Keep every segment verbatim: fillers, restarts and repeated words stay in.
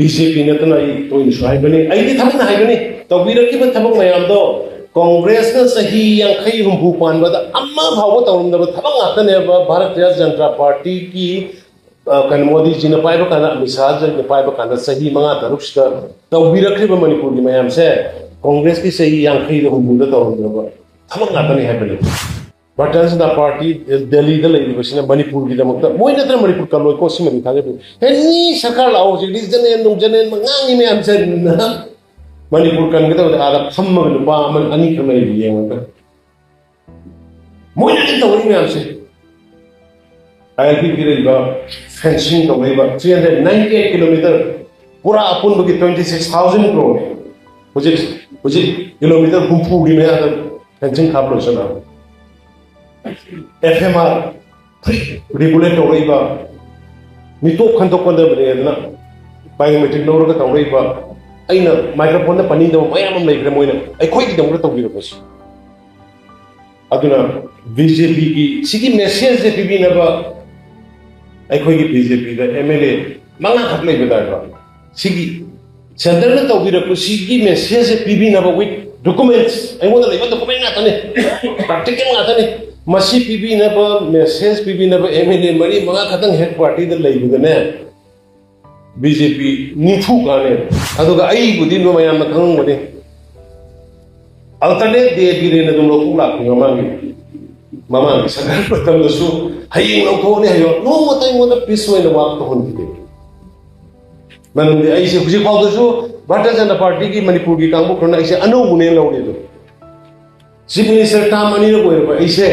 B J ꯄꯤ ꯅꯠꯇꯅ ꯑꯩ ꯇꯣꯏꯅꯁꯨ ꯍꯥꯏꯕꯅꯤ, ꯑꯩꯗꯤ ꯊꯃꯣꯏꯅ ꯍꯥꯏꯕꯅꯤ, ꯇꯧꯕꯤꯔꯛꯈꯤꯕ ꯊꯕꯛ ꯃꯌꯥꯝꯗꯣ ꯀꯣꯡꯒ꯭ꯔꯦꯁꯅ ꯆꯍꯤ ꯌꯥꯡꯈꯩ ꯍꯨꯝꯐꯨ ꯄꯥꯟꯕꯗ ꯑꯃ ꯐꯥꯎꯕ ꯇꯧꯔꯝꯗꯕ ꯊꯕꯛ ꯉꯥꯛꯇꯅꯦꯕ ꯚꯥꯔꯇꯤꯌ ꯖꯅꯇꯥ ꯄꯥꯔꯇꯤꯒꯤ, ꯑ, ꯀꯩꯅꯣ, ꯃꯣꯗꯤꯖꯤꯅ ꯄꯥꯏꯕ ꯀꯥꯟꯗ, ꯑꯃꯤꯠ ꯁꯥꯍꯖꯤꯅ ꯄꯥꯏꯕ ꯀꯥꯟꯗ ꯆꯍꯤ ꯃꯉꯥ ꯇꯔꯨꯛꯁꯤꯗ ꯇꯧꯕꯤꯔꯛꯈ꯭ꯔꯤꯕ ꯃꯅꯤꯄꯨꯔꯒꯤ ꯃꯌꯥꯝꯁꯦ ꯀꯣꯡꯒ꯭ꯔꯦꯁꯀꯤ ꯆꯍꯤ ꯌꯥꯡꯈꯩꯗ ꯍꯨꯝꯐꯨꯗ ꯇꯧꯔꯝꯗ꯭ꯔꯕ ꯊꯕꯛ ꯉꯥꯛꯇꯅꯤ ꯍꯥꯏꯕꯅꯤ꯫ ꯚꯥꯔꯇꯤꯌ ꯖꯅꯇꯥ ꯄꯥꯔꯇꯤ ꯗꯦꯜꯂꯤꯗ ꯂꯩꯔꯤꯕꯁꯤꯅ ꯃꯅꯤꯄꯨꯔꯒꯤꯗꯃꯛꯇ, ꯃꯣꯏ ꯅꯠꯇꯅ ꯃꯅꯤꯄꯨꯔ ꯀꯜꯂꯣꯏꯀꯣ, ꯁꯤꯃꯗꯤ ꯊꯥꯖꯕꯤꯌꯨ꯫ ꯑꯦꯅꯤ ꯁꯔꯀꯥꯔ ꯂꯥꯛꯑꯣ, ꯍꯧꯖꯤꯛ ꯔꯤꯖꯅꯦꯜ ꯅꯨꯡꯖꯅꯦꯜ ꯉꯥꯡꯉꯤ ꯃꯌꯥꯝꯁꯦ ꯃꯅꯤꯄꯨꯔ ꯀꯟꯒꯗꯕꯗ ꯑꯥꯗ ꯐꯝꯃꯒ ꯅꯨꯄꯥ ꯑꯃ ꯑꯅꯤꯈꯛ ꯂꯩꯔꯤ ꯌꯦꯡꯉꯒ꯫ ꯃꯣꯏꯅꯗꯤ ꯇꯧꯔꯤ ꯃꯌꯥꯝꯁꯦ꯫ ꯑꯥꯏ ꯑꯦꯜ ꯄꯤ ꯄꯤꯔꯛꯏꯕ, ꯐꯦꯟꯁꯤꯡ ꯇꯧꯔꯛꯏꯕ, three hundred ninety eight kilometer, ꯄꯨꯔꯥ ꯑꯄꯨꯟꯕꯒꯤ twenty six thousand crore꯫ ꯍꯧꯖꯤꯛ, ꯍꯧꯖꯤꯛ ꯀꯤꯂꯣꯃꯤꯇꯔ ꯍꯨꯝꯐꯨꯒꯤ ꯃꯌꯥꯗ ꯐꯦꯟꯁꯤꯡ ꯈꯥꯞꯄ ꯂꯣꯏꯁꯤꯜꯂꯛꯑꯕꯅꯤ꯫ F M R free regulate ꯇꯧꯔꯛꯏꯕ, ꯃꯤꯇꯣꯞ ꯈꯟꯗꯣꯛꯀꯗꯕꯅꯦ ꯑꯗꯨꯅ ꯕꯥꯏꯑꯣꯃꯦꯇ꯭ꯔꯤꯛ ꯂꯧꯔꯒ ꯇꯧꯔꯛꯏꯕ, ꯑꯩꯅ ꯃꯥꯏꯀ꯭ꯔꯣꯐꯣꯟꯗ ꯄꯟꯅꯤꯡꯗꯕ ꯃꯌꯥꯝ ꯑꯃ ꯂꯩꯈ꯭ꯔꯦ ꯃꯣꯏꯅ ꯑꯩꯈꯣꯏꯒꯤꯗꯃꯛꯇ ꯇꯧꯕꯤꯔꯛꯄꯁꯦ꯫ ꯑꯗꯨꯅ ꯕꯤ ꯖꯦ ꯄꯤꯒꯤ ꯁꯤꯒꯤ ꯃꯦꯁꯦꯖꯁꯦ ꯄꯤꯕꯤꯅꯕ ꯑꯩꯈꯣꯏꯒꯤ ꯕꯤ ꯖꯦ ꯄꯤꯗ ꯑꯦꯝ ꯑꯦꯜ ꯑꯦ ꯃꯉꯥꯈꯛ ꯂꯩꯕ ꯇꯥꯏꯕ꯫ ꯁꯤꯒꯤ ꯁꯦꯟꯇꯔꯅ ꯇꯧꯕꯤꯔꯛꯄ ꯁꯤꯒꯤ ꯃꯦꯁꯦꯖꯁꯦ ꯄꯤꯕꯤꯅꯕ with documents, ꯑꯩꯉꯣꯟꯗ ꯂꯩꯕ ꯗꯣꯀꯨꯃꯦꯟ ꯉꯥꯛꯇꯅꯤ, ꯄ꯭ꯔꯥꯛꯇꯤꯀꯦꯜ ꯉꯥꯛꯇꯅꯤ꯫ ꯃꯁꯤ ꯄꯤꯕꯤꯅꯕ, ꯃꯦꯁꯦꯖ ꯄꯤꯕꯤꯅꯕ ꯑꯦꯝ ꯑꯦꯜ ꯑꯦ ꯃꯔꯤ ꯃꯉꯥ ꯈꯛꯇꯪ ꯍꯦꯛ ꯄꯥꯔꯇꯤꯗ ꯂꯩꯕꯗꯅꯦ, ꯕꯤ ꯖꯦ ꯄꯤ ꯅꯤꯐꯨ ꯀꯥꯅꯦ꯫ ꯑꯗꯨꯒ ꯑꯩꯕꯨꯗꯤ ꯃꯌꯥꯝꯅ ꯈꯪꯉꯝꯒꯅꯤ, ꯑꯜꯇꯔꯅꯦꯠ ꯗꯦ ꯕꯤꯔꯦꯟ ꯑꯗꯨꯝ ꯂꯧꯊꯣꯛ ꯂꯥꯛꯄꯅꯤ ꯃꯃꯥꯡꯒꯤ, ꯃꯃꯥꯡꯒꯤ ꯁꯔꯀꯥꯔ ꯃꯇꯝꯗꯁꯨ꯫ ꯍꯌꯦꯡ ꯂꯧꯊꯣꯛꯑꯅꯤ ꯍꯥꯏꯌꯣ, ꯅꯣꯡꯃꯇ ꯑꯩꯉꯣꯟꯗ ꯄꯤꯁ ꯑꯣꯏꯅ ꯋꯥꯛ ꯇꯧꯍꯟꯈꯤꯗꯦ꯫ ꯃꯔꯝꯗꯤ ꯑꯩꯁꯦ ꯍꯧꯖꯤꯛ ꯐꯥꯎꯗꯁꯨ ꯚꯥꯔꯇꯤꯌ ꯖꯅꯇꯥ ꯄꯥꯔꯇꯤꯒꯤ ꯃꯅꯤꯄꯨꯔꯒꯤ ꯀꯥꯡꯕꯨ ꯈꯔꯅ ꯑꯩꯁꯦ ꯑꯅꯧꯕꯅꯦꯅ ꯂꯧꯔꯤ ꯑꯗꯨ꯫ ꯆꯤꯐ ꯃꯤꯅꯤꯁꯇꯔ ꯇꯥꯝ ꯑꯅꯤꯔꯛ ꯑꯣꯏꯔꯕ ꯑꯩꯁꯦ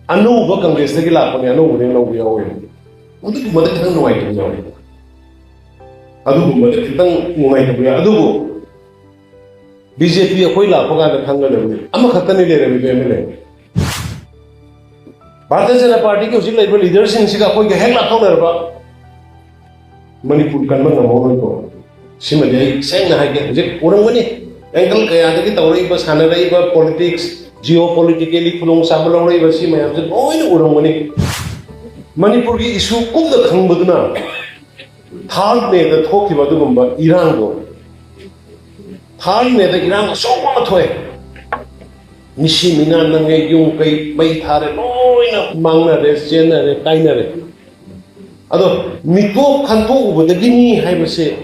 ꯑꯅꯧꯕ ꯀꯪꯒ꯭ꯔꯦꯁꯇꯒꯤ ꯂꯥꯛꯄꯅꯦ, ꯑꯅꯧꯕꯅꯦꯅ ꯂꯧꯕ ꯌꯥꯎꯋꯦ꯫ ꯑꯗꯨꯒꯨꯝꯕꯗ ꯈꯤꯇꯪ ꯅꯨꯡꯉꯥꯏꯇꯕ ꯌꯥꯎꯋꯦ꯫ ꯑꯗꯨꯒꯨꯝꯕꯗ ꯈꯤꯇꯪ ꯅꯨꯡꯉꯥꯏꯇꯕ ꯌꯥꯎꯋꯦ꯫ ꯑꯗꯨꯕꯨ ꯕꯤ ꯖꯦ ꯄꯤ ꯑꯩꯈꯣꯏ ꯂꯥꯛꯄ ꯀꯥꯟꯗ ꯈꯪꯒꯗꯕꯅꯤ, ꯑꯃꯈꯛꯇꯅꯤ ꯂꯩꯔꯝꯃꯤꯗꯣ M L A. Bharatiya Janata ꯄꯥꯔꯇꯤꯒꯤ ꯍꯧꯖꯤꯛ ꯂꯩꯔꯤꯕ ꯂꯤꯗꯔꯁꯤꯡꯁꯤꯒ ꯑꯩꯈꯣꯏꯒ ꯍꯦꯛ ꯂꯥꯞꯊꯣꯛꯅꯔꯕ ꯃꯅꯤꯄꯨꯔ ꯀꯟꯕ ꯉꯝꯍꯧꯔꯣꯏꯀꯣ꯫ ꯁꯤꯃꯗꯤ ꯑꯩ ꯁꯦꯡꯅ ꯍꯥꯏꯒꯦ, ꯍꯧꯖꯤꯛ ꯎꯔꯝꯒꯅꯤ, ꯑꯦꯡꯒꯜ ꯀꯌꯥꯗꯒꯤ ꯇꯧꯔꯛꯏꯕ, ꯁꯥꯟꯅꯔꯛꯏꯕ ꯄꯣꯂꯤꯇꯤꯛꯁ, ꯖꯤꯑꯣ ꯄꯣꯂꯤꯇꯤꯀꯦꯜꯂꯤ ꯈꯨꯗꯣꯡꯆꯥꯕ ꯂꯧꯔꯛꯏꯕ, ꯁꯤ ꯃꯌꯥꯝꯁꯦ ꯂꯣꯏꯅ ꯎꯔꯝꯒꯅꯤ꯫ ꯃꯅꯤꯄꯨꯔꯒꯤ ꯏꯁꯨ ꯀꯨꯞꯅ ꯈꯪꯕꯗꯨꯅ ꯊꯥꯔꯠ ꯃꯦꯗ ꯊꯣꯛꯈꯤꯕ ꯑꯗꯨꯒꯨꯝꯕ ꯏꯔꯥꯡꯗꯣ, ꯊꯥꯔꯠ ꯃꯦꯗ ꯏꯔꯥꯡ ꯑꯆꯧꯕ ꯑꯃ ꯊꯣꯛꯑꯦ꯫ ꯃꯤꯁꯤ ꯃꯤꯅꯥ ꯅꯪꯉꯦ, ꯌꯨꯝ ꯀꯩ ꯃꯩ ꯊꯥꯔꯦ, ꯂꯣꯏꯅ ꯃꯥꯡꯅꯔꯦ, ꯆꯦꯟꯅꯔꯦ, ꯀꯥꯏꯅꯔꯦ꯫ ꯑꯗꯣ ꯃꯤꯇꯣꯞ ꯈꯟꯗꯣꯛꯎꯕꯗꯒꯤꯅꯤ ꯍꯥꯏꯕꯁꯦ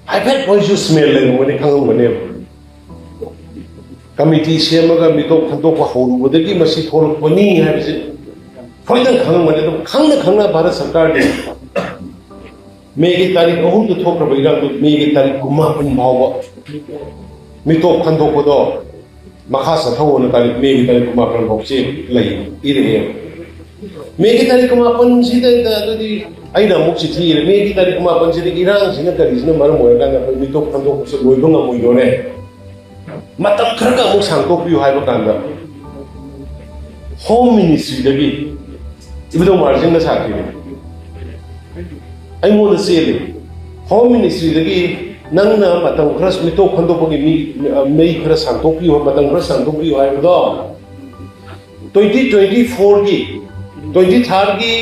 ꯍꯥꯏꯐꯦꯠ ꯃꯣꯏꯁꯨ ꯁ꯭ꯃꯦꯜ ꯂꯩꯔꯝꯒꯅꯤ, ꯈꯪꯉꯝꯒꯅꯦꯕ꯫ ꯀꯃꯤꯇꯤ ꯁꯦꯝꯃꯒ ꯃꯤꯇꯣꯞ ꯈꯟꯗꯣꯛꯄ ꯍꯧꯔꯨꯕꯗꯒꯤ ꯃꯁꯤ ꯊꯣꯛꯂꯛꯄꯅꯤ ꯍꯥꯏꯕꯁꯦ ꯈꯣꯏꯗꯪ ꯈꯪꯉꯝꯒꯅꯤ꯫ ꯑꯗꯨꯝ ꯈꯪꯅ ꯈꯪꯅ ꯚꯥꯔꯠ ꯁꯔꯀꯥꯔꯒꯤ ꯃꯦꯒꯤ ꯇꯥꯔꯤꯛ ꯑꯍꯨꯝꯗ ꯊꯣꯛꯈ꯭ꯔꯕ ꯏꯔꯥꯡꯗꯨ ꯃꯦꯒꯤ ꯇꯥꯔꯤꯛ ꯀꯨꯟꯃꯥꯄꯟ ꯐꯥꯎꯕ ꯃꯤꯇꯣꯞ ꯈꯟꯗꯣꯛꯄꯗꯣ ꯃꯈꯥ ꯆꯠꯊꯧꯑꯣꯅ ꯇꯥꯔꯤꯛ, ꯃꯦꯒꯤ ꯇꯥꯔꯤꯛ ꯀꯨꯟꯃꯥꯄꯟ ꯐꯥꯎ ꯆꯦ ꯂꯩ, ꯏꯔꯛꯑꯦ꯫ ꯃꯦꯒꯤ ꯇꯥꯔꯤꯛ ꯀꯨꯟꯃꯥꯄꯟꯁꯤꯗ ꯑꯗꯨꯗꯤ ꯑꯩꯅ ꯑꯃꯨꯛ ꯆꯤꯊꯤ ꯏꯔꯦ, ꯃꯦꯒꯤ ꯇꯥꯔꯤꯛ ꯀꯨꯟꯃꯥꯄꯟꯁꯤꯗ ꯏꯔꯥꯡꯁꯤꯅ ꯀꯔꯤꯁꯤꯅ ꯃꯔꯝ ꯑꯣꯏꯔꯀꯥꯟꯗ ꯑꯩꯈꯣꯏ ꯃꯤꯇꯣꯞ ꯈꯟꯗꯣꯛꯄꯁꯦ ꯂꯣꯏꯕ ꯉꯝꯃꯣꯏꯗꯣꯔꯦ꯫ ꯃꯇꯝ ꯈꯔꯒ ꯑꯃꯨꯛ ꯁꯥꯡꯗꯣꯛꯄꯤꯌꯨ ꯍꯥꯏꯕ ꯀꯥꯟꯗ ꯍꯣꯝ ꯃꯤꯅꯤꯁꯇ꯭ꯔꯤꯗꯒꯤ ꯏꯕꯨꯙꯧ ꯃꯍꯥꯔꯥꯖꯁꯤꯡꯅ ꯁꯥꯈꯤꯕꯅꯤ꯫ ꯑꯩꯉꯣꯟꯗ ꯆꯦꯜꯂꯤ꯫ ꯍꯣꯝ ꯃꯤꯅꯤꯁꯇ꯭ꯔꯤꯗꯒꯤ ꯅꯪꯅ ꯃꯇꯝ ꯈꯔ ꯃꯤꯇꯣꯞ ꯈꯟꯗꯣꯛꯄꯒꯤ ꯃꯤ, ꯃꯩ ꯈꯔ ꯁꯥꯡꯗꯣꯛꯄꯤꯌꯨ, ꯃꯇꯝ ꯈꯔ ꯁꯥꯡꯗꯣꯛꯄꯤꯌꯨ ꯍꯥꯏꯕꯗꯣ, ꯇ꯭ꯋꯦꯟꯇꯤ ꯇ꯭ꯋꯦꯟꯇꯤ ꯐꯣꯔꯒꯤ, ꯇ꯭ꯋꯦꯟꯇꯤ ꯊꯥꯔꯠꯀꯤ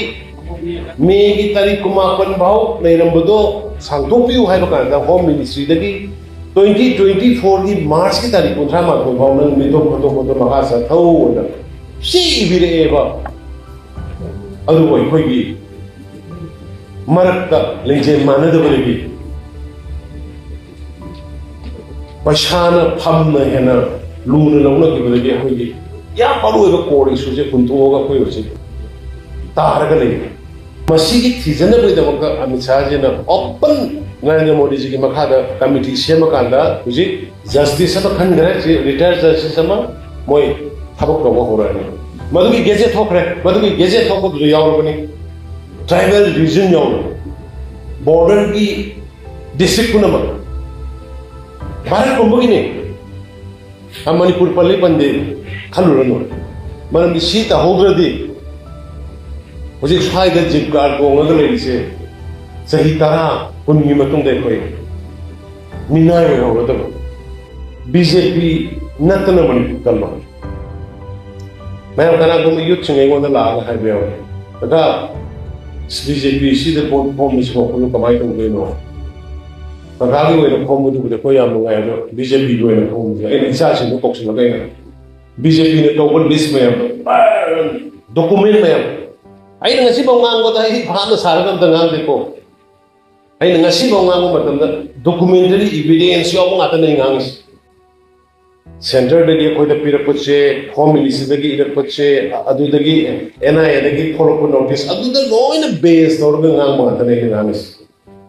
ꯃꯦꯒꯤ ꯇꯥꯔꯤꯛ ꯀꯨꯟꯃꯥꯄꯟ ꯐꯥꯎ ꯂꯩꯔꯝꯕꯗꯣ ꯁꯥꯡꯗꯣꯛꯄꯤꯌꯨ ꯍꯥꯏꯕ ꯀꯥꯟꯗ ꯍꯣꯝ ꯃꯤꯅꯤꯁꯇ꯭ꯔꯤꯗꯒꯤ ꯇ꯭ꯋꯦꯟꯇꯤ ꯇ꯭ꯋꯦꯟꯇꯤ ꯐꯣꯔꯒꯤ ꯃꯥꯔꯆꯀꯤ ꯇꯥꯔꯤꯛ ꯀꯨꯟꯊ꯭ꯔꯥ ꯃꯥꯊꯣꯏ ꯐꯥꯎ ꯅꯪ ꯃꯤꯇꯣꯞ ꯈꯟꯗꯣꯛꯄꯗꯣ ꯃꯈꯥ ꯆꯠꯊꯧꯑꯅ ꯆꯦ ꯏꯕꯤꯔꯛꯑꯦꯕ꯫ ꯑꯗꯨꯕꯨ ꯑꯩꯈꯣꯏꯒꯤ ꯃꯔꯛꯇ ꯂꯤꯡꯖꯦꯜ ꯃꯥꯟꯅꯗꯕꯗꯒꯤ ꯄꯩꯁꯥꯅ ꯐꯝꯅ ꯍꯦꯟꯅ ꯂꯨꯅ ꯂꯧꯅꯈꯤꯕꯗꯒꯤ ꯑꯩꯈꯣꯏꯒꯤ ꯌꯥꯝ ꯃꯔꯨ ꯑꯣꯏꯕ ꯀꯣꯔ ꯏꯁꯨꯁꯦ ꯍꯨꯟꯗꯣꯛꯑꯒ ꯑꯩꯈꯣꯏ ꯍꯧꯖꯤꯛ ꯇꯥꯔꯒ ꯂꯩꯔꯦ꯫ ꯃꯁꯤꯒꯤ ꯊꯤꯖꯅꯕꯒꯤꯗꯃꯛꯇ ꯑꯃꯤꯠ ꯁꯥꯍꯖꯤꯅ ꯑꯣꯄꯟ ꯅꯔꯦꯟꯗ꯭ꯔ ꯃꯣꯗꯤꯖꯤꯒꯤ ꯃꯈꯥꯗ ꯀꯃꯤꯇꯤ ꯁꯦꯝꯃꯀꯥꯟꯗ ꯍꯧꯖꯤꯛ ꯖꯁꯇꯤꯁ ꯑꯃ ꯈꯟꯈ꯭ꯔꯦ, ꯔꯤꯇꯥꯌꯔ ꯖꯁꯇꯤꯁ ꯑꯃ, ꯃꯣꯏ ꯊꯕꯛ ꯇꯧꯕ ꯍꯧꯔꯛꯑꯅꯤ꯫ ꯃꯗꯨꯒꯤ ꯒꯦꯖꯦꯠ ꯊꯣꯛꯈ꯭ꯔꯦ, ꯃꯗꯨꯒꯤ ꯒꯦꯖꯦꯠ ꯊꯣꯛꯄꯗꯨꯗ ꯌꯥꯎꯔꯕꯅꯤ, ꯇ꯭ꯔꯥꯏꯕꯦꯜ ꯔꯤꯖꯟ ꯌꯥꯎꯔꯕꯅꯤ, ꯕꯣꯔꯗꯔꯒꯤ ꯗꯤꯁꯇ꯭ꯔꯤꯛ ꯄꯨꯝꯅꯃꯛ ꯚꯥꯔꯠ ꯄꯨꯝꯕꯒꯤꯅꯤ꯫ ꯑ, ꯃꯅꯤꯄꯨꯔ ꯄꯜꯂꯤ ꯄꯟꯗꯦ ꯈꯜꯂꯨꯔꯅꯨ, ꯃꯔꯝꯗꯤ ꯁꯤ ꯇꯧꯍꯧꯗ꯭ꯔꯗꯤ ꯍꯧꯖꯤꯛ ꯁ꯭ꯋꯥꯏꯗ ꯖꯤꯞ ꯒꯥꯔꯗ ꯇꯣꯡꯉꯒ ꯂꯩꯔꯤꯁꯦ ꯆꯍꯤ ꯇꯔꯥ, ꯀꯨꯟꯒꯤ ꯃꯇꯨꯡꯗ ꯑꯩꯈꯣꯏ ꯃꯤꯅꯥꯏ ꯑꯣꯏꯍꯧꯔꯗꯕ꯫ ꯕꯤ ꯖꯦ ꯄꯤ ꯅꯠꯇꯅ ꯃꯅꯤꯄꯨꯔ ꯀꯜꯂꯣꯏ꯫ ꯃꯌꯥꯝ ꯀꯅꯥꯒꯨꯝꯕ ꯌꯨꯠꯁꯤꯡ ꯑꯩꯉꯣꯟꯗ ꯂꯥꯛꯑꯒ ꯍꯥꯏꯕ ꯌꯥꯎꯏ, "ꯀꯀꯥ, ꯕꯤ ꯖꯦ ꯄꯤ ꯁꯤꯗ ꯚꯣꯠ ꯈꯣꯝꯕꯁꯤ ꯈꯣꯠꯄꯗꯨ ꯀꯃꯥꯏꯅ ꯇꯧꯗꯣꯏꯅꯣ? ꯁꯔꯀꯥꯔꯒꯤ ꯑꯣꯏꯅ ꯈꯣꯝꯕꯗꯨꯕꯨꯗꯤ ꯑꯩꯈꯣꯏ ꯌꯥꯝ ꯅꯨꯡꯉꯥꯏ, ꯑꯗꯣ ꯕꯤ ꯖꯦ ꯄꯤꯒꯤ ꯑꯣꯏꯅ ꯈꯣꯝꯕꯁꯦ ꯑꯩꯅ ꯏꯆꯥꯁꯤꯡꯗꯣ ꯀꯧꯁꯤꯜꯂꯒ ꯑꯩꯅ ꯕꯤ ꯖꯦ ꯄꯤꯅ ꯇꯧꯕ ꯂꯤꯁ ꯃꯌꯥꯝ, ꯗꯣꯀꯨꯃꯦꯟ ꯃꯌꯥꯝ, ꯑꯩꯅ ꯉꯁꯤꯐꯥꯎ ꯉꯥꯡꯕꯗ ꯑꯩ ꯚꯥꯞꯅ ꯁꯥꯔꯒ ꯑꯝꯇ ꯉꯥꯡꯗꯦꯀꯣ꯫ ꯑꯩꯅ ꯉꯁꯤꯐꯥꯎ ꯉꯥꯡꯕ ꯃꯇꯝꯗ ꯗꯣꯀꯨꯃꯦꯟꯇꯔꯤ ꯏꯚꯤꯗꯦꯟꯁ ꯌꯥꯎꯕ ꯉꯥꯛꯇꯅꯦ ꯑꯩ ꯉꯥꯡꯉꯤꯁꯦ꯫ ꯁꯦꯟꯇꯔꯗꯒꯤ ꯑꯩꯈꯣꯏꯗ ꯄꯤꯔꯛꯄꯁꯦ, ꯍꯣꯝ ꯃꯤꯅꯤꯁꯇ꯭ꯔꯤꯗꯒꯤ ꯏꯔꯛꯄꯁꯦ, ꯑꯗꯨꯗꯒꯤ ꯑꯦꯟ ꯑꯥꯏ ꯑꯦꯗꯒꯤ ꯊꯣꯛꯂꯛꯄ ꯅꯣꯇꯤꯁ, ꯑꯗꯨꯗ ꯂꯣꯏꯅ ꯕꯦꯁ ꯇꯧꯔꯒ ꯉꯥꯡꯕ ꯉꯥꯛꯇꯅꯦ ꯑꯩꯅ ꯉꯥꯡꯉꯤꯁꯦ꯫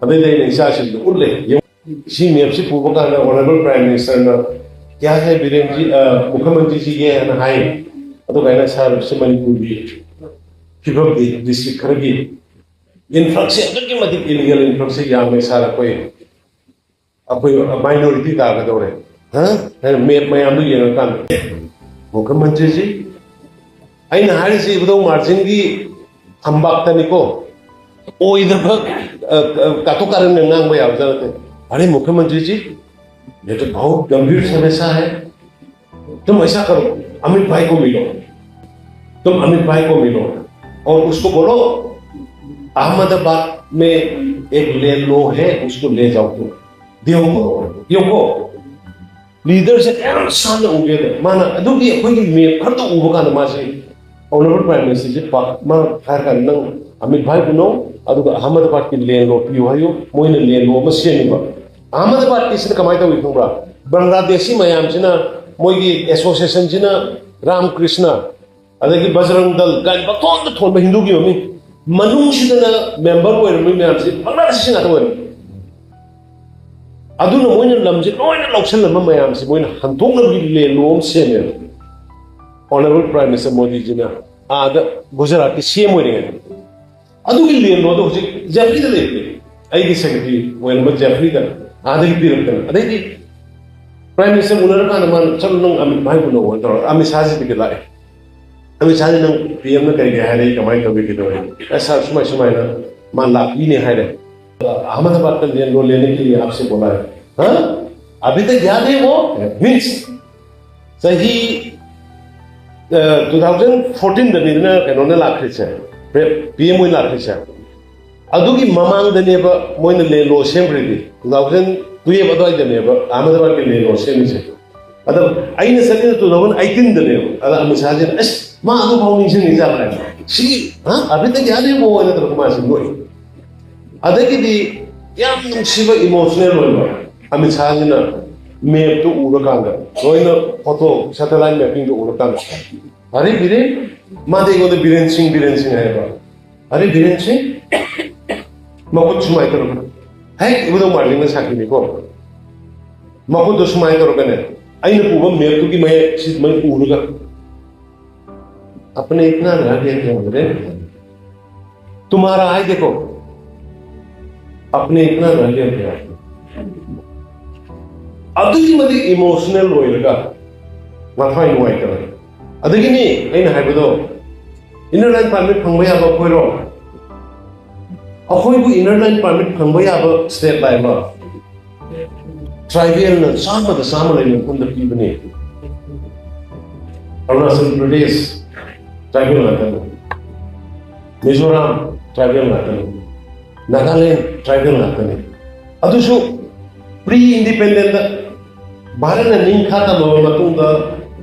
ꯑꯗꯨꯗꯩꯗꯤ ꯑꯩꯅ ꯏꯆꯥꯁꯤꯡꯗ ꯎꯠꯂꯦ꯫ ꯌꯦꯡꯉꯨ, ꯁꯤ ꯃꯦꯞꯁꯤ ꯄꯨꯕ ꯀꯥꯟꯗ ꯑꯣꯅꯔꯦꯕꯜ ꯄ꯭ꯔꯥꯏꯝ ꯃꯤꯅꯤꯁꯇꯔꯅ "ꯀꯌꯥ ꯍꯦ ꯕꯤꯔꯦꯟꯖꯤ, ꯑ, ꯃꯨꯈ꯭ꯌꯃꯟꯇ꯭ꯔꯤꯖꯤ ꯌꯦ" ꯍꯥꯏꯅ ꯍꯥꯏ꯫ ꯑꯗꯨꯒ ꯑꯩꯅ, "ꯁꯥꯔ, ꯁꯤ ꯃꯅꯤꯄꯨꯔꯒꯤ ꯐꯤꯕꯝꯗꯤ ꯗꯤꯁꯇ꯭ꯔꯤꯛ ꯈꯔꯒꯤ ꯏꯟꯐ꯭ꯂꯛꯁꯁꯦ ꯑꯗꯨꯛꯀꯤ ꯃꯇꯤꯛ ꯏꯂꯤꯒꯦꯜ ꯏꯟꯐ꯭ꯂꯛꯁꯁꯦ ꯌꯥꯝꯃꯦ ꯁꯥꯔ, ꯑꯩꯈꯣꯏ, ꯑꯩꯈꯣꯏ ꯃꯥꯏꯅꯣꯔꯤꯇꯤ ꯇꯥꯒꯗꯧꯔꯦ"꯫ ꯍꯥ? ꯍꯥꯏꯅ ꯃꯦꯞ ꯃꯌꯥꯝꯗꯨ ꯌꯦꯡꯉꯀꯥꯟꯗ, "ꯃꯨꯈ꯭ꯌꯃꯟꯇ꯭ꯔꯤꯖꯤ, ꯑꯩꯅ ꯍꯥꯏꯔꯤꯁꯤ ꯏꯕꯨꯙꯧ ꯃꯥꯔꯖꯤꯟꯒꯤ ꯊꯝꯕꯥꯛꯇꯅꯤꯀꯣ, ꯑꯣꯏꯗꯕ, ꯑ, ꯑ, ꯀꯥꯇꯨ ꯀꯥꯔꯟꯒ ꯉꯥꯡꯕ ꯌꯥꯕꯖꯥꯠ ꯅꯠꯇꯦ꯫ ꯑꯔꯦ ꯃꯨꯈ꯭ꯌꯃꯟꯇ꯭ꯔꯤꯖꯤ, ꯌꯦ ꯇꯣ ꯕꯍꯨꯠ ꯒꯝꯚꯤꯔ ꯁꯃꯁ꯭ꯌꯥ ꯍꯥꯏ, ꯇꯨꯝ ꯑꯩꯁꯥ ꯀꯔꯣ, ꯑꯃꯤꯠ ꯚꯥꯏ ꯀꯣ ꯃꯤꯂꯣ, ꯇꯨꯝ ꯑꯃꯤꯠ ꯚꯥꯏ ꯀꯣ ꯃꯤꯂꯣ, ꯑꯣꯔ ꯎꯁꯀꯣ ꯕꯣꯂꯣ, ꯑꯍꯃꯗꯥꯕꯥꯗ ꯃꯦ ꯑꯦꯛ ꯂꯦꯟ ꯂꯣ ꯍꯦ, ꯎꯁꯀꯣ ꯂꯦ ꯖꯥꯎ ꯇꯨꯝ, ꯗꯦꯍꯣ ꯀꯣ, ꯌꯦꯡꯉꯨꯀꯣ, ꯂꯤꯗꯔꯁꯦ ꯀꯌꯥꯝ ꯁꯥꯟꯅ ꯎꯒꯦꯗ, ꯃꯥꯅ ꯑꯗꯨꯒꯤ ꯑꯩꯈꯣꯏꯒꯤ ꯃꯦꯞ ꯈꯔꯗ ꯎꯕ ꯀꯥꯟꯗ ꯃꯥꯁꯦ ꯑꯣꯅꯔꯦꯕꯜ ꯄ꯭ꯔꯥꯏꯝ ꯃꯤꯅꯤꯁꯇꯔꯁꯦ ꯄꯥꯛ-, ꯃꯥ ꯍꯥꯏꯔ ꯀꯥꯟꯗ, "ꯅꯪ ꯑꯃꯤꯠ ꯚꯥꯏ ꯎꯅꯧ, ꯑꯗꯨꯒ ꯑꯍꯃꯗꯥꯕꯥꯗꯀꯤ ꯂꯦꯟ ꯂꯣ ꯄꯤꯌꯨ ꯍꯥꯏꯌꯨ", ꯃꯣꯏꯅ ꯂꯦꯟ ꯂꯣ ꯑꯃ ꯁꯦꯝꯃꯤꯕ꯫ ꯑꯍꯃꯗꯥꯕꯥꯗꯀꯤꯁꯤꯅ ꯀꯃꯥꯏꯅ ꯇꯧꯏ ꯈꯪꯕ꯭ꯔꯥ? ꯕꯪꯒ꯭ꯂꯥꯗꯦꯁꯤ ꯃꯌꯥꯝꯁꯤꯅ, ꯃꯣꯏꯒꯤ ꯑꯦꯁꯣꯁꯤꯌꯦꯁꯟꯁꯤꯅ ꯔꯥꯝ ꯀ꯭ꯔꯤꯁꯅ, ꯑꯗꯒꯤ ꯕꯖꯔꯪ ꯗꯜ ꯀꯥꯏꯅ ꯄꯪꯊꯣꯟꯗ ꯊꯣꯟꯕ ꯍꯤꯟꯗꯨꯒꯤ ꯃꯃꯤꯡ, ꯃꯅꯨꯡꯁꯤꯗꯅ ꯃꯦꯝꯕꯔ ꯑꯣꯏꯔꯝꯃꯤ ꯃꯌꯥꯝꯁꯤ ꯕꯪꯒ꯭ꯂꯥꯗꯦꯁꯤ ꯉꯥꯛꯇ ꯑꯣꯏꯔꯝꯃꯤ꯫ ꯑꯗꯨꯅ ꯃꯣꯏꯅ ꯂꯝꯁꯦ ꯂꯣꯏꯅ ꯂꯧꯁꯤꯜꯂꯝꯕ ꯃꯌꯥꯝꯁꯦ ꯃꯣꯏꯅ ꯍꯟꯗꯣꯛꯅꯕꯒꯤ ꯂꯦꯟ ꯂꯣ ꯑꯃ ꯁꯦꯝꯃꯦꯕ꯫ ꯑꯣꯅꯔꯦꯕꯜ ꯄ꯭ꯔꯥꯏꯝ ꯃꯤꯅꯤꯁꯇꯔ ꯃꯣꯗꯤꯖꯤꯅ ꯑꯥꯗ ꯒꯨꯖꯔꯥꯠꯀꯤ ꯁꯤ ꯑꯦꯝ ꯑꯣꯏꯔꯤꯉꯩꯗ ꯑꯗꯨꯒꯤ ꯂꯦꯟ ꯂꯣꯗꯣ ꯍꯧꯖꯤꯛ ꯖꯦꯐ꯭ꯔꯤꯗ ꯂꯩꯕꯅꯦ꯫ ꯑꯩꯒꯤ ꯁꯦꯀ꯭ꯔꯦꯇꯔꯤ ꯑꯣꯏꯔꯝꯕ ꯖꯦꯐ꯭ꯔꯤꯗ ꯑꯥꯗꯒꯤ ꯄꯤꯔꯛꯇꯅ꯫ ꯑꯗꯩꯗꯤ ꯄ꯭ꯔꯥꯏꯝ ꯃꯤꯅꯤꯁꯇꯔ ꯎꯅꯔꯀꯥꯟꯗ ꯃꯥꯅ, "ꯆꯠꯂꯣ, ꯅꯪ ꯑꯃꯤꯠ ꯚꯥꯏ ꯎꯅꯧ" ꯍꯥꯏꯅ ꯇꯧꯔꯒ ꯑꯃꯤꯠ ꯁꯥꯍꯁꯤ ꯇꯤꯀꯦꯠ ꯂꯥꯛꯑꯦ꯫ ꯑꯃꯤꯠ ꯁꯥꯍꯁꯤ, "ꯅꯪ ꯄꯤ ꯑꯦꯝꯅ ꯀꯔꯤ ꯀꯔꯤ ꯍꯥꯏꯔꯛꯏ, ꯀꯃꯥꯏꯅ ꯇꯧꯒꯦ, ꯀꯩꯗꯧꯔꯦ?" "ꯑꯦ ꯁꯥꯔ, ꯁꯨꯃꯥꯏ ꯁꯨꯃꯥꯏꯅ ꯃꯥ ꯂꯥꯛꯄꯤꯅꯦ ꯍꯥꯏꯔꯦ꯫ ꯑꯍꯃꯗꯥꯕꯥꯗꯇ ꯂꯦꯟ ꯂꯣ ꯂꯦꯅꯦ ꯀꯦ ꯂꯤꯌꯦ ꯑꯥꯞꯁꯦ ꯕꯣꯂꯥ ꯍꯦ"꯫ "ꯍꯥ? ꯑꯚꯤ ꯇꯛ ꯌꯥꯗ ꯍꯦ ꯋꯣ?" ꯃꯤꯟꯁ ꯆꯍꯤ, ꯑ, ꯇꯨ ꯊꯥꯎꯖꯟ ꯐꯣꯔꯇꯤꯟꯗꯅꯤꯗꯅ ꯀꯩꯅꯣꯅ ꯂꯥꯛꯈ꯭ꯔꯤꯁꯦ, ꯄꯤ ꯑꯦꯝ ꯑꯣꯏꯅ ꯂꯥꯛꯈ꯭ꯔꯤꯁꯦ꯫ ꯑꯗꯨꯒꯤ ꯃꯃꯥꯡꯗꯅꯦꯕ ꯃꯣꯏꯅ ꯂꯦꯟ ꯂꯣ ꯁꯦꯝꯈ꯭ꯔꯤꯗꯤ, ꯇꯨ ꯊꯥꯎꯖꯟ ꯇꯨꯌꯦꯜꯐ ꯑꯗꯨꯋꯥꯏꯗꯅꯦꯕ ꯑꯍꯃꯗꯥꯕꯥꯗꯀꯤ ꯂꯦꯟ ꯂꯣ ꯁꯦꯝꯃꯤꯁꯦ꯫ ꯑꯗꯣ ꯑꯩꯅ ꯆꯠꯂꯤꯅ ꯇꯨ ꯊꯥꯎꯖꯟ ꯑꯩꯠꯇꯤꯟꯗꯅꯦꯕ꯫ ꯑꯗ ꯑꯃꯤꯠ ꯁꯥꯍꯁꯤꯅ, "ꯑꯁ, ꯃꯥ ꯑꯗꯨꯐꯥꯎ ꯅꯤꯡꯁꯤꯡꯉꯤ ꯖꯥꯠꯂ? ꯁꯤ, ꯍꯥ? ꯑꯕꯤꯇꯒꯤ ꯑꯗꯨꯕꯨ?" ꯍꯥꯏꯅ ꯇꯧꯔꯒ ꯃꯥꯁꯤ ꯅꯣꯛꯏ꯫ ꯑꯗꯒꯤꯗꯤ ꯌꯥꯝ ꯅꯨꯡꯁꯤꯕ, ꯏꯃꯣꯁꯅꯦꯜ ꯑꯣꯏꯕ, ꯑꯃꯤꯠ ꯁꯥꯍꯁꯤꯅ ꯃꯦꯞꯇꯨ ꯎꯔꯀꯥꯟꯗ, ꯂꯣꯏꯅ ꯐꯣꯇꯣ, ꯁꯦꯇꯦꯂꯥꯏꯠ ꯃꯦꯞꯄꯤꯡꯗꯣ ꯎꯔꯀꯥꯟꯗ, "ꯑꯔꯦ ꯕꯤꯔꯦꯟ", ꯃꯥꯗꯤ ꯑꯩꯉꯣꯟꯗ "ꯕꯤꯔꯦꯟ ꯁꯤꯡ, ꯕꯤꯔꯦꯟ ꯁꯤꯡ" ꯍꯥꯏꯌꯦꯕ꯫ "ꯑꯔꯦ ꯕꯤꯔꯦꯟ ꯁꯤꯡ", ꯃꯈꯨꯠ ꯁꯨꯃꯥꯏꯅ ꯇꯧꯔꯒ, ꯍꯦꯛ ꯎꯕꯗ ꯃꯥꯔꯂꯤꯟꯅ ꯁꯥꯈꯤꯅꯤꯀꯣ꯫ ꯃꯈꯨꯠꯇꯣ ꯁꯨꯃꯥꯏꯅ ꯇꯧꯔꯒꯅꯦ, ꯑꯩꯅ ꯄꯨꯕ ꯃꯦꯞꯇꯨꯒꯤ ꯃꯌꯦꯛ ꯁꯤ ꯃꯩ ꯎꯔꯒ, "ꯑꯄꯅꯦ ꯏꯇꯅꯥ ꯔꯍ ꯒꯌꯥ ꯀꯌꯥ ꯕꯤꯔꯦꯟ? ꯇꯨꯝꯍꯥꯔꯥ ꯍꯥꯏ ꯗꯦꯈꯣ, ꯑꯄꯅꯦ ꯏꯇꯅꯥ ꯔꯍ ꯒꯌꯥ ꯀꯌꯥ?" ꯑꯗꯨꯛꯀꯤ ꯃꯇꯤꯛ ꯏꯃꯣꯁꯅꯦꯜ ꯑꯣꯏꯔꯒ ꯃꯊ꯭ꯋꯥꯏ ꯅꯨꯡꯉꯥꯏꯇꯕ꯫ ꯑꯗꯒꯤꯅꯤ ꯑꯩꯅ ꯍꯥꯏꯕꯗꯣ, ꯏꯟꯅꯔ ꯂꯥꯏꯟ ꯄꯥꯔꯃꯤꯠ ꯐꯪꯕ ꯌꯥꯕ ꯑꯩꯈꯣꯏꯔꯣ? ꯑꯩꯈꯣꯏꯕꯨ ꯏꯟꯅꯔ ꯂꯥꯏꯟ ꯄꯥꯔꯃꯤꯠ ꯐꯪꯕ ꯌꯥꯕ ꯁ꯭ꯇꯦꯠ ꯂꯥꯏꯕ? ꯇ꯭ꯔꯥꯏꯕꯦꯜꯅ ꯆꯥꯝꯃꯗ ꯆꯥꯝꯃ ꯂꯩꯕ ꯃꯐꯝꯗ ꯄꯤꯕꯅꯤ꯫ ꯑꯔꯨꯅꯥꯆꯜ ꯄ꯭ꯔꯗꯦꯁ ꯇ꯭ꯔꯥꯏꯕꯦꯜ ꯉꯥꯛꯇꯅꯤ, ꯃꯤꯖꯣꯔꯥꯝ ꯇ꯭ꯔꯥꯏꯕꯦꯜ ꯉꯥꯛꯇꯅꯤ, ꯅꯥꯒꯥꯂꯦꯟ ꯇ꯭ꯔꯥꯏꯕꯦꯜ ꯉꯥꯛꯇꯅꯤ꯫ ꯑꯗꯨꯁꯨ ꯄ꯭ꯔꯤ ꯏꯟꯗꯤꯄꯦꯟꯗꯦꯟꯗ ꯚꯥꯔꯠꯅ ꯅꯤꯡꯈꯥ ꯇꯝꯂꯕ ꯃꯇꯨꯡꯗ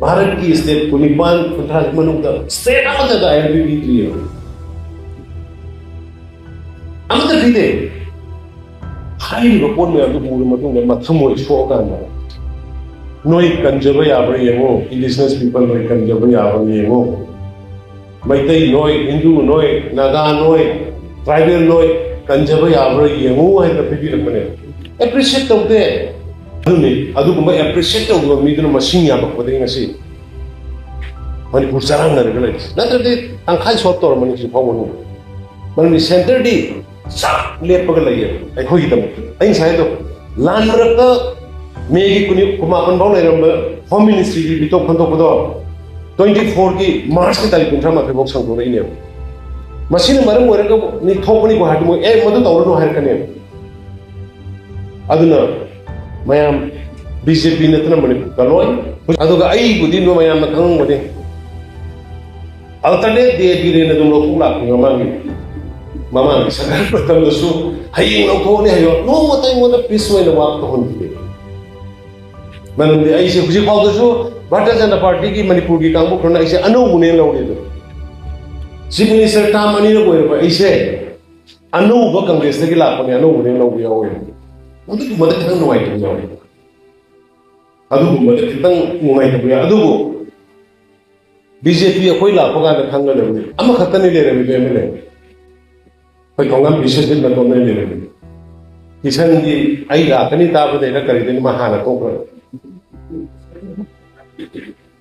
ꯚꯥꯔꯠꯀꯤ ꯁ꯭ꯇꯦꯠ ꯀꯨꯟꯅꯤꯄꯥꯟ ꯀꯨꯟꯊ꯭ꯔꯥꯒꯤ ꯃꯅꯨꯡꯗ ꯁ꯭ꯇꯦꯠ ꯑꯃꯠꯇꯗ ꯑꯥꯏ ꯑꯦꯜ ꯄꯤ ꯄꯤꯗ꯭ꯔꯤꯌꯦ꯫ ꯑꯃꯠꯇ ꯄꯤꯗꯦ꯫ ꯍꯥꯏꯔꯤꯕ ꯄꯣꯠ ꯃꯌꯥꯝꯗꯨ ꯎꯔꯕ ꯃꯇꯨꯡꯗ ꯃꯊꯃꯣꯏ ꯁꯣꯛꯑꯀꯥꯟꯗ, "ꯅꯣꯏ ꯀꯟꯖꯕ ꯌꯥꯕ꯭ꯔꯥ ꯌꯦꯡꯉꯣ, ꯏꯟꯗꯤꯖꯤꯅꯁ ꯄꯤꯄꯜ ꯅꯣꯏ ꯀꯟꯖꯕ ꯌꯥꯕ꯭ꯔꯥ ꯌꯦꯡꯉꯣ, ꯃꯩꯇꯩ ꯅꯣꯏ, ꯍꯤꯟꯗꯨ ꯅꯣꯏ, ꯅꯥꯒꯥ ꯅꯣꯏ, ꯇ꯭ꯔꯥꯏꯕꯦꯜ ꯅꯣꯏ ꯀꯟꯖꯕ ꯌꯥꯕ꯭ꯔꯥ ꯌꯦꯡꯉꯨ" ꯍꯥꯏꯅ ꯄꯤꯕꯤꯔꯛꯄꯅꯦ꯫ ꯑꯦꯄ꯭ꯔꯤꯁꯤꯌꯦꯠ ꯇꯧꯗꯦ꯫ ꯑꯗꯨꯅꯤ, ꯑꯗꯨꯒꯨꯝꯕ ꯑꯦꯄ꯭ꯔꯤꯁꯤꯌꯦꯠ ꯇꯧꯗꯕ ꯃꯤꯗꯨꯅ ꯃꯁꯤꯡ ꯌꯥꯝꯃꯛꯄꯗꯒꯤ ꯉꯁꯤ ꯃꯅꯤꯄꯨꯔ ꯆꯔꯥꯡꯅꯔꯒ ꯂꯩꯔꯤꯁꯦ꯫ ꯅꯠꯇ꯭ꯔꯗꯤ ꯇꯪꯈꯥꯏ ꯁꯣꯔꯠ ꯇꯧꯔꯝꯃꯅꯤ ꯍꯧꯖꯤꯛ ꯐꯥꯎꯕ ꯃꯅꯨꯡꯗ꯫ ꯃꯔꯝꯗꯤ ꯁꯦꯟꯇꯔꯗꯤ ꯆꯞ ꯂꯦꯞꯄꯒ ꯂꯩꯌꯦꯕ ꯑꯩꯈꯣꯏꯒꯤꯗꯃꯛꯇ꯫ ꯑꯩ ꯉꯁꯥꯏꯗꯣ, ꯂꯥꯟ ꯃꯔꯛꯇ ꯃꯦꯒꯤ ꯀꯨꯟ, ꯀꯨꯟꯃꯥꯄꯟ ꯐꯥꯎ ꯂꯩꯔꯝꯕ ꯍꯣꯝ ꯃꯤꯅꯤꯁꯇ꯭ꯔꯤꯒꯤ ꯃꯤꯇꯣꯞ ꯈꯟꯗꯣꯛꯄꯗꯣ, ꯇ꯭ꯋꯦꯟꯇꯤ ꯐꯣꯔꯒꯤ ꯃꯥꯔꯆꯀꯤ ꯇꯥꯔꯤꯛ ꯀꯨꯟꯊ꯭ꯔꯥ ꯃꯥꯊꯣꯏ ꯐꯥꯎ ꯁꯥꯡꯗꯣꯔꯛꯏꯅꯦꯕ꯫ ꯃꯁꯤꯅ ꯃꯔꯝ ꯑꯣꯏꯔꯒ ꯅꯤ ꯊꯣꯛꯄꯅꯤꯀꯣ ꯍꯥꯏꯔꯗꯤ ꯃꯣꯏ, "ꯑꯦ, ꯃꯗꯨ ꯇꯧꯔꯅꯨ" ꯍꯥꯏꯔꯛꯀꯅꯦꯕ꯫ ꯑꯗꯨꯅ ꯃꯌꯥꯝ, ꯕꯤ ꯖꯦ ꯄꯤ ꯅꯠꯇꯅ ꯃꯅꯤꯄꯨꯔ ꯀꯜꯂꯣꯏ꯫ ꯑꯗꯨꯒ ꯑꯩꯕꯨꯗꯤ ꯃꯌꯥꯝꯅ ꯈꯪꯉꯝꯒꯅꯤ, Alternate day ꯕꯤꯔꯦꯟ ꯑꯗꯨꯝ ꯂꯧꯊꯣꯛ ꯂꯥꯛꯄꯅꯤ ꯃꯃꯥꯡꯒꯤ, ꯃꯃꯥꯡꯒꯤ ꯁꯔꯀꯥꯔ ꯃꯇꯝꯗꯁꯨ꯫ ꯍꯌꯦꯡ ꯂꯧꯊꯣꯛꯑꯅꯤ ꯍꯥꯏꯌꯣ, ꯅꯣꯡꯃꯇ ꯑꯩꯉꯣꯟꯗ ꯄꯤꯁ ꯑꯣꯏꯅ ꯋꯥꯛ ꯇꯧꯍꯟꯗꯦ꯫ ꯃꯔꯝꯗꯤ ꯑꯩꯁꯦ ꯍꯧꯖꯤꯛ ꯐꯥꯎꯗꯁꯨ ꯚꯥꯔꯇꯤꯌ ꯖꯅꯇꯥ ꯄꯥꯔꯇꯤꯒꯤ ꯃꯅꯤꯄꯨꯔꯒꯤ ꯀꯥꯡꯕꯨ ꯈꯔꯅ ꯑꯩꯁꯦ ꯑꯅꯧꯕꯅꯦꯅ ꯂꯧꯔꯤꯗꯣ꯫ ꯆꯤꯐ ꯃꯤꯅꯤꯁꯇꯔ ꯇꯥꯝ ꯑꯅꯤꯔꯛ ꯑꯣꯏꯔꯕ ꯑꯩꯁꯦ ꯑꯅꯧꯕ ꯀꯪꯒ꯭ꯔꯦꯁꯇꯒꯤ ꯂꯥꯛꯄꯅꯦ, ꯑꯅꯧꯕꯅꯦꯅ ꯂꯧꯕ ꯌꯥꯎꯋꯦ꯫ ꯑꯗꯨꯒꯨꯝꯕꯗ ꯈꯤꯇꯪ ꯅꯨꯡꯉꯥꯏꯇꯕ ꯌꯥꯎꯋꯦ꯫ ꯑꯗꯨꯒꯨꯝꯕꯗ ꯈꯤꯇꯪ ꯅꯨꯡꯉꯥꯏꯇꯕ ꯌꯥꯎꯋꯦ꯫ ꯑꯗꯨꯕꯨ ꯕꯤ ꯖꯦ ꯄꯤ ꯑꯩꯈꯣꯏ ꯂꯥꯛꯄ ꯀꯥꯟꯗ ꯈꯪꯒꯗꯕꯅꯤ, ꯑꯃꯈꯛꯇꯅꯤ ꯂꯩꯔꯝꯃꯤꯗꯣ ꯑꯦꯝ ꯑꯦꯜ ꯑꯦ꯫ ꯑꯩꯈꯣꯏ ꯊꯣꯡꯉꯥꯝ ꯕꯤꯁ꯭ꯋꯖꯤꯠ ꯃꯇꯣꯝꯗꯅꯤ ꯂꯩꯔꯝꯃꯤꯗꯣ꯫ ꯀꯤꯁꯟꯒꯤ ꯑꯩ ꯂꯥꯛꯀꯅꯤ ꯇꯥꯕꯗꯩꯅ ꯀꯔꯤꯗꯩꯅ ꯃꯥ ꯍꯥꯟꯅ ꯊꯣꯛꯈ꯭ꯔꯦ꯫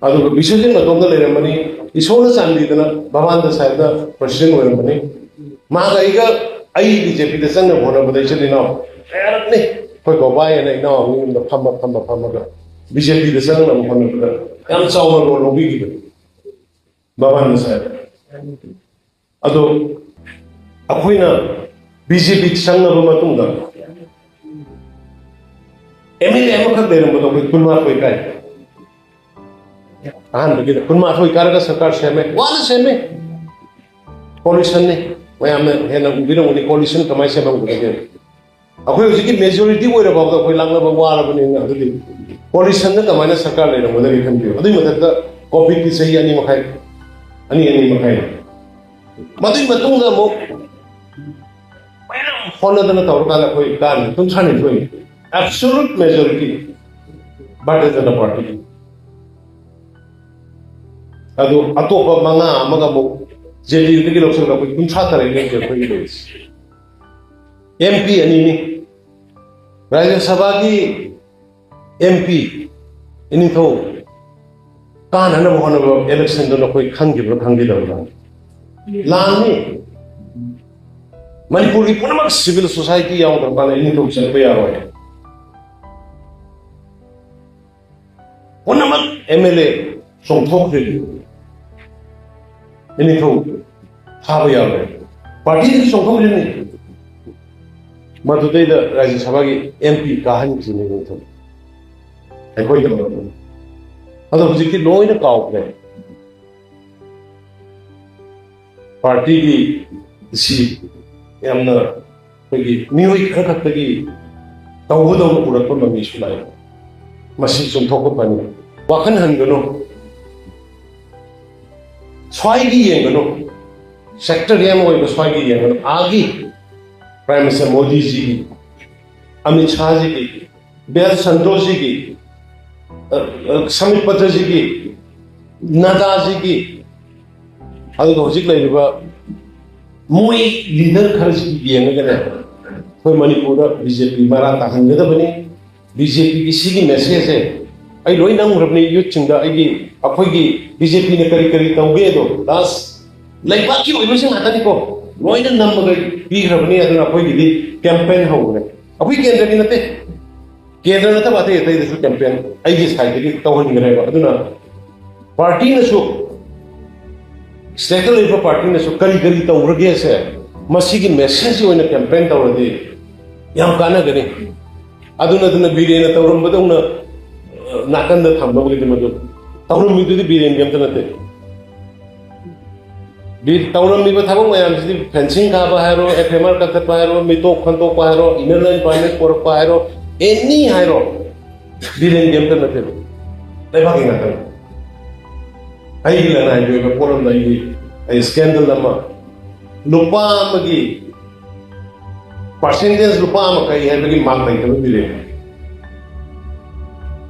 ꯑꯗꯨꯒ ꯕꯤꯁ꯭ꯋꯖꯤꯠ ꯃꯇꯣꯝꯗ ꯂꯩꯔꯝꯕꯅꯤ꯫ ꯏꯁꯣꯔꯅ ꯆꯥꯟꯕꯤꯗꯅ ꯚꯕꯥꯟꯗ ꯁꯥꯍꯦꯕꯅ ꯄ꯭ꯔꯁꯤꯗꯦꯟ ꯑꯣꯏꯔꯝꯕꯅꯤ꯫ ꯃꯥꯒ ꯑꯩꯒ, ꯑꯩ ꯕꯤ ꯖꯦ ꯄꯤꯗ ꯆꯪꯅꯕ ꯍꯣꯠꯅꯕꯗ ꯏꯆꯤꯜ ꯏꯅꯥꯎ ꯀꯌꯥꯔꯛꯅꯤ ꯑꯩꯈꯣꯏ ꯒꯣꯄꯥꯏ ꯑꯅ ꯏꯅꯥꯎ ꯑꯅꯤ ꯌꯨꯝꯗ ꯐꯝꯃ, ꯐꯝꯃ, ꯐꯝꯃꯒ ꯕꯤ ꯖꯦ ꯄꯤꯗ ꯆꯪꯅꯕ ꯍꯣꯠꯅꯕꯗ ꯌꯥꯝ ꯆꯥꯎꯅ ꯔꯣꯜ ꯂꯧꯕꯤꯈꯤꯕꯅꯤ ꯚꯕꯥꯟꯗ ꯁꯥꯍꯦꯕ꯫ ꯑꯗꯣ ꯑꯩꯈꯣꯏꯅ ꯕꯤ ꯖꯦ ꯄꯤ ꯆꯪꯉꯕ ꯃꯇꯨꯡꯗ ꯑꯦꯝ ꯑꯦꯜ ꯑꯦ ꯑꯃꯈꯛ ꯂꯩꯔꯝꯕꯗꯣ ꯑꯩꯈꯣꯏ ꯀꯨꯟꯃꯥꯊꯣꯏ ꯀꯥꯏ꯫ ꯑꯍꯥꯟꯕꯒꯤꯗ ꯀꯨꯟꯃꯥꯊꯣꯏ ꯀꯥꯔꯒ ꯁꯔꯀꯥꯔ ꯁꯦꯝꯃꯦ, ꯋꯥꯅ ꯁꯦꯝꯃꯦ꯫ ꯀꯣꯂꯤꯁꯟꯅꯤ, ꯃꯌꯥꯝꯅ ꯍꯦꯟꯅ ꯎꯕꯤꯔꯝꯒꯅꯤ ꯀꯣꯂꯤꯁꯟ ꯀꯃꯥꯏꯅ ꯁꯦꯝꯃꯝꯒꯗꯒꯦ꯫ ꯑꯩꯈꯣꯏ ꯍꯧꯖꯤꯛꯀꯤ ꯃꯦꯖꯣꯔꯤꯇꯤ ꯑꯣꯏꯔ ꯐꯥꯎꯗ ꯑꯩꯈꯣꯏ ꯂꯥꯛꯅꯕ ꯋꯥꯔꯕꯅꯤꯅ ꯑꯗꯨꯗꯤ ꯀꯣꯂꯤꯁꯟꯗ ꯀꯃꯥꯏꯅ ꯁꯔꯀꯥꯔ ꯂꯩꯔꯝꯒꯗꯒꯦ ꯈꯟꯕꯤꯌꯨ꯫ ꯑꯗꯨꯒꯤ ꯃꯊꯛꯇ ꯀꯣꯚꯤꯗꯀꯤ ꯆꯍꯤ ꯑꯅꯤ ꯃꯈꯥꯏ, ꯑꯅꯤ, ꯑꯅꯤ ꯃꯈꯥꯏ꯫ ꯃꯗꯨꯒꯤ ꯃꯇꯨꯡꯗ ꯑꯃꯨꯛ ꯃꯌꯥꯝ ꯍꯣꯠꯅꯗꯅ ꯇꯧꯔꯀꯥꯟꯗ ꯑꯩꯈꯣꯏ ꯀꯥꯔꯅꯤ ꯀꯨꯟꯊ꯭ꯔꯥ ꯅꯤꯊꯣꯏ, absolute majority Bharatiya Janata party. ꯑꯗꯨ ꯑꯇꯣꯞꯄ ꯃꯉꯥ ꯑꯃꯒ ꯑꯃꯨꯛ ꯖꯦ ꯗꯤ ꯌꯨꯗꯒꯤ ꯂꯧꯁꯤꯜꯂꯒ ꯑꯩꯈꯣꯏ ꯀꯨꯟꯊ꯭ꯔꯥ ꯇꯔꯦꯠꯅꯦ ꯑꯩꯈꯣꯏꯒꯤ ꯂꯩꯔꯤꯁꯦ꯫ ꯑꯦꯝ ꯄꯤ ꯑꯅꯤꯅꯤ꯫ ꯔꯥꯖ꯭ꯌ ꯁꯚꯥꯒꯤ ꯑꯦꯝ ꯄꯤ ꯏꯅꯤꯡꯊꯧ ꯀꯥꯟꯅꯅꯕ ꯍꯣꯠꯅꯕ ꯏꯂꯦꯛꯁꯟꯗꯣ ꯅꯈꯣꯏ ꯈꯪꯈꯤꯕ꯭ꯔꯥ ꯈꯪꯈꯤꯗꯕ꯭ꯔꯥ? ꯂꯥꯟꯅꯤ꯫ ꯃꯅꯤꯄꯨꯔꯒꯤ ꯄꯨꯝꯅꯃꯛ ꯁꯤꯚꯤꯜ ꯁꯣꯁꯥꯏꯇꯤ ꯌꯥꯎꯗ꯭ꯔꯀꯥꯟꯗ ꯏꯅꯤꯡꯊꯧ ꯆꯠꯄ ꯌꯥꯔꯣꯏ꯫ ꯄꯨꯝꯅꯃꯛ ꯑꯦꯝ ꯑꯦꯜ ꯑꯦ ꯆꯣꯡꯊꯣꯛꯈ꯭ꯔꯤꯅꯤ꯫ ꯏꯅꯤꯡꯊꯧ ꯊꯥꯕ ꯌꯥꯔꯣꯏ꯫ ꯄꯥꯔꯇꯤꯗꯒꯤ ꯆꯣꯡꯊꯣꯛꯈ꯭ꯔꯤꯅꯤ꯫ ꯃꯗꯨꯗꯩꯗ ꯔꯥꯖ꯭ꯌ ꯁꯚꯥꯒꯤ ꯑꯦꯝ ꯄꯤ ꯀꯥꯍꯟꯈꯤꯕꯅꯤ ꯏꯅꯤꯡꯊꯧ꯫ ꯑꯩꯈꯣꯏꯗ꯫ ꯑꯗꯣ ꯍꯧꯖꯤꯛꯇꯤ ꯂꯣꯏꯅ ꯀꯥꯎꯈ꯭ꯔꯦ꯫ ꯄꯥꯔꯇꯤꯒꯤ ꯁꯤ ꯌꯥꯝꯅ ꯑꯩꯈꯣꯏꯒꯤ ꯃꯤꯑꯣꯏ ꯈꯔ ꯈꯛꯇꯒꯤ ꯇꯧꯒꯗꯧꯕ ꯎꯔꯛꯄ ꯃꯃꯤꯁꯨ ꯂꯥꯛꯑꯦ꯫ ꯃꯁꯤ ꯆꯨꯝꯊꯣꯛꯄ ꯐꯅꯤ꯫ ꯋꯥꯈꯜ ꯍꯟꯒꯅꯨ, ꯁ꯭ꯋꯥꯏꯒꯤ ꯌꯦꯡꯒꯅꯨ, ꯁꯦꯛꯇꯔꯤꯌꯦꯜ ꯑꯣꯏꯕ ꯁ꯭ꯋꯥꯏꯒꯤ ꯌꯦꯡꯒꯅꯨ꯫ ꯑꯥꯒꯤ ꯄ꯭ꯔꯥꯏꯝ ꯃꯤꯅꯤꯁꯇꯔ ꯃꯣꯗꯤꯖꯤꯒꯤ, ꯑꯃꯤꯠ ꯁꯥꯍꯖꯤꯒꯤ, ꯕꯦꯜ ꯁꯟꯗ꯭ꯔꯣꯖꯤꯒꯤ, ꯑ, ꯑ, ꯁꯃꯤꯠ ꯄꯇ꯭ꯔꯖꯤꯒꯤ, ꯅꯗꯥꯖꯤꯒꯤ, ꯑꯗꯨꯒ ꯍꯧꯖꯤꯛ ꯂꯩꯔꯤꯕ ꯃꯣꯏ ꯂꯤꯗꯔ ꯈꯔꯁꯤ ꯌꯦꯡꯉꯒꯅꯦ, ꯑꯩꯈꯣꯏ ꯃꯅꯤꯄꯨꯔꯗ ꯕꯤ ꯖꯦ ꯄꯤ ꯃꯔꯥ ꯇꯥꯍꯟꯒꯗꯕꯅꯤ꯫ ꯕꯤ ꯖꯦ ꯄꯤꯒꯤ ꯁꯤꯒꯤ ꯃꯦꯁꯦꯖꯁꯦ ꯑꯩ ꯂꯣꯏ ꯅꯝꯈ꯭ꯔꯕꯅꯤ ꯌꯨꯠꯁꯤꯡꯗ, ꯑꯩꯒꯤ, ꯑꯩꯈꯣꯏꯒꯤ ꯕꯤ ꯖꯦ ꯄꯤꯅ ꯀꯔꯤ ꯀꯔꯤ ꯇꯧꯒꯦꯗꯣ, ꯂꯥꯁ ꯂꯩꯕꯥꯛꯀꯤ ꯑꯣꯏꯕꯁꯤꯡ ꯉꯥꯛꯇꯅꯤꯀꯣ, ꯂꯣꯏꯅ ꯅꯝꯃꯒ ꯄꯤꯈ꯭ꯔꯕꯅꯤ꯫ ꯑꯗꯨꯅ ꯑꯩꯈꯣꯏꯒꯤꯗꯤ ꯀꯦꯝꯄꯦꯟ ꯍꯧꯈ꯭ꯔꯦ꯫ ꯑꯩꯈꯣꯏ ꯀꯦꯟꯗ꯭ꯔꯒꯤ ꯅꯠꯇꯦ, ꯀꯦꯟꯗ꯭ꯔ ꯅꯠꯇꯕ ꯑꯇꯩ ꯑꯇꯩꯗꯁꯨ ꯀꯦꯝꯄꯦꯟ ꯑꯩꯒꯤ ꯁꯥꯏꯠꯇꯒꯤ ꯇꯧꯍꯟꯈ꯭ꯔꯦꯕ꯫ ꯑꯗꯨꯅ ꯄꯥꯔꯇꯤꯅꯁꯨ, ꯁ꯭ꯇꯦꯠꯇ ꯂꯩꯔꯤꯕ ꯄꯥꯔꯇꯤꯅꯁꯨ ꯀꯔꯤ ꯀꯔꯤ ꯇꯧꯔꯒꯦꯁꯦ, ꯃꯁꯤꯒꯤ ꯃꯦꯁꯦꯖ ꯑꯣꯏꯅ ꯀꯦꯝꯄꯦꯟ ꯇꯧꯔꯗꯤ ꯌꯥꯝ ꯀꯥꯟꯅꯒꯅꯤ꯫ ꯑꯗꯨ ꯅꯠꯇꯅ ꯕꯤꯔꯦꯟꯅ ꯇꯧꯔꯝꯕꯗꯧꯅ, ꯑ, ꯅꯥꯀꯟꯗ ꯊꯝꯕꯕꯨꯗꯤ ꯃꯗꯨ ꯇꯧꯔꯝꯃꯤꯗꯨꯗꯤ ꯕꯤꯔꯦꯟꯒꯤ ꯑꯝꯇ ꯅꯠꯇꯦ꯫ ꯕꯤ-, ꯇꯧꯔꯝꯃꯤꯕ ꯊꯕꯛ ꯃꯌꯥꯝꯁꯤꯗꯤ ꯐꯦꯟꯁꯤꯡ ꯀꯥꯕ ꯍꯥꯏꯔꯣ, ꯑꯦꯐ ꯑꯦꯝ ꯑꯥꯔ ꯀꯛꯊꯠꯄ ꯍꯥꯏꯔꯣ, ꯃꯤꯇꯣꯞ ꯈꯟꯗꯣꯛꯄ ꯍꯥꯏꯔꯣ, ꯏꯅꯔ ꯂꯥꯏꯟ ꯄꯥꯔꯃꯤꯠ ꯄꯣꯔꯛꯄ ꯍꯥꯏꯔꯣ, ꯑꯦꯅꯤ ꯍꯥꯏꯔꯣ, ꯕꯤꯔꯦꯟꯒꯤ ꯑꯝꯇ ꯅꯠꯇꯦꯕ, ꯂꯩꯕꯥꯛꯀꯤ ꯉꯥꯛꯇꯅꯤ꯫ ꯑꯩꯒꯤ ꯂꯅꯥꯏꯒꯤ ꯑꯣꯏꯕ ꯄꯣꯠ ꯑꯃꯗ ꯑꯩꯒꯤ, ꯑꯩ ꯁ꯭ꯀꯦꯟꯗꯜ ꯑꯃ, ꯂꯨꯄꯥ ꯑꯃꯒꯤ ꯄꯥꯔꯁꯦꯟꯇꯦꯖ ꯂꯨꯄꯥ ꯑꯃ ꯀꯛꯏ ꯍꯥꯏꯕꯒꯤ ꯃꯥꯔꯛ ꯂꯩꯇꯕ ꯕꯤꯔꯦꯟ,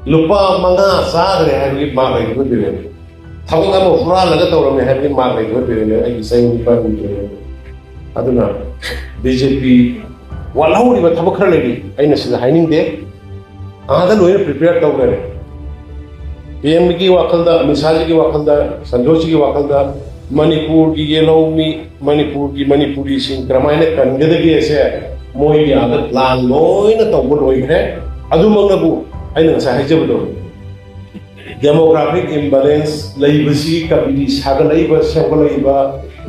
ꯂꯨꯄꯥ ꯃꯉꯥ ꯆꯥꯈ꯭ꯔꯦ ꯍꯥꯏꯕꯒꯤ ꯃꯥꯔꯛ ꯂꯩꯇꯕ ꯕꯤꯔꯦꯟ, ꯊꯕꯛ ꯑꯃ ꯍꯨꯔꯥꯜꯂꯒ ꯇꯧꯔꯝꯃꯦ ꯍꯥꯏꯕꯒꯤ ꯃꯥꯔꯛ ꯂꯩꯇꯕ ꯕꯤꯔꯦꯟ ꯑꯩꯒꯤ ꯆꯍꯤ ꯅꯤꯄꯥꯟꯒꯤ ꯕꯤꯔꯦꯟ꯫ ꯑꯗꯨꯅ ꯕꯤ ꯖꯦ ꯄꯤ ꯋꯥꯠꯍꯧꯔꯤꯕ ꯊꯕꯛ ꯈꯔ ꯂꯩꯔꯤ, ꯑꯩꯅ ꯁꯤꯗ ꯍꯥꯏꯅꯤꯡꯗꯦ, ꯑꯥꯗ ꯂꯣꯏꯅ ꯄ꯭ꯔꯤꯄꯦꯌꯔ ꯇꯧꯈ꯭ꯔꯦ꯫ ꯄꯤ ꯑꯦꯝꯒꯤ ꯋꯥꯈꯜꯗ, ꯑꯃꯤꯠ ꯁꯥꯍꯖꯤꯒꯤ ꯋꯥꯈꯜꯗ, ꯁꯟꯇꯣꯁꯖꯤꯒꯤ ꯋꯥꯈꯜꯗ, ꯃꯅꯤꯄꯨꯔꯒꯤ ꯌꯦꯜꯍꯧꯃꯤ, ꯃꯅꯤꯄꯨꯔꯒꯤ, ꯃꯅꯤꯄꯨꯔꯤꯁꯤꯡ ꯀꯔꯝꯍꯥꯏꯅ ꯀꯟꯒꯗꯒꯦꯁꯦ ꯃꯣꯏꯒꯤ ꯑꯥꯗ ꯄ꯭ꯂꯥꯟ ꯂꯣꯏꯅ ꯇꯧꯕ ꯂꯣꯏꯈ꯭ꯔꯦ꯫ ꯑꯗꯨꯃꯛꯅꯕꯨ ꯑꯩꯅ ꯉꯁꯥꯏ ꯍꯥꯏꯖꯕꯗꯣ, ꯗꯦꯃꯣꯒ꯭ꯔꯥꯐꯤꯛ ꯏꯝꯕꯦꯂꯦꯟꯁ ꯂꯩꯕꯁꯤꯒꯤ ꯀꯃꯤꯇꯤ ꯁꯥꯒꯠꯂꯛꯏꯕ, ꯁꯦꯝꯒꯠꯂꯛꯏꯕ,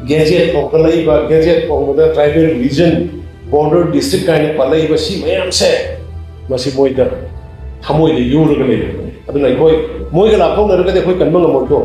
ꯒꯦꯖꯦꯠ ꯊꯣꯛꯀꯠꯂꯛꯏꯕ, ꯒꯦꯖꯦꯠ ꯊꯣꯛꯄꯗ ꯇ꯭ꯔꯥꯏꯕꯦꯜ ꯔꯤꯖꯟ, ꯕꯣꯔꯗꯔ ꯗꯤꯁꯇ꯭ꯔꯤꯛ ꯀꯥꯏꯅ ꯄꯜꯂꯛꯏꯕ ꯁꯤ ꯃꯌꯥꯝꯁꯦ, ꯃꯁꯤ ꯃꯣꯏꯗ ꯊꯃꯣꯏꯗ ꯌꯨꯔꯒ ꯂꯩꯔꯕꯅꯤ꯫ ꯑꯗꯨꯅ ꯑꯩꯈꯣꯏ ꯃꯣꯏꯒ ꯂꯥꯞꯊꯣꯛꯅꯔꯒꯗꯤ ꯑꯩꯈꯣꯏ ꯀꯟꯕ ꯉꯝꯃꯣꯏꯀꯣ꯫